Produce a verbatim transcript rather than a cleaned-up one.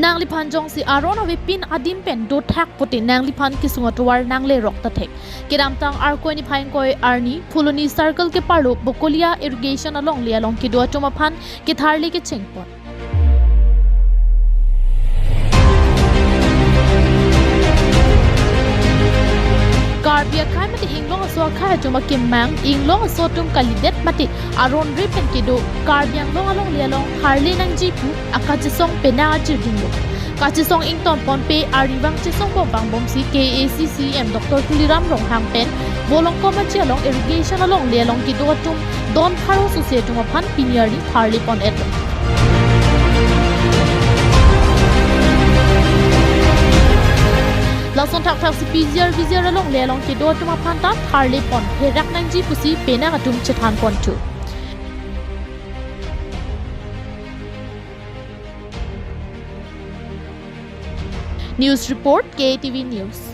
Nangliphan jongsi aron avepin adim pen dothak pute nangliphan kesung atovar nanglerok ta thek. Kedamtang Arkoi niphai ingkoi arni Phuloni Circle keparlo Bokolia Irrigation alongle along kedo atum aphan ketharle kechengpon. Karbi akhei mate inglong aso akhei atum akemang, inglong aso atum kalidet mate aron re pen kedo Karbi Anglong alongle along tharle nangji pu akachesong penang ajir dinglo. Kachesong ingtonponpe arnivang chesong bom vangbomsi K A A C C E M Doctor Tuliram Ronghang pen Volongkom Aji along irrigation alongle along kedo atum don pharo sose atum aphan pini arni tharlepon-etlo. Lason thakthaksi P G R V G R alongle along kedo atum aphan ta tharlepon pherak nangji pusi penang atum chethanponthu. News report, K T V News.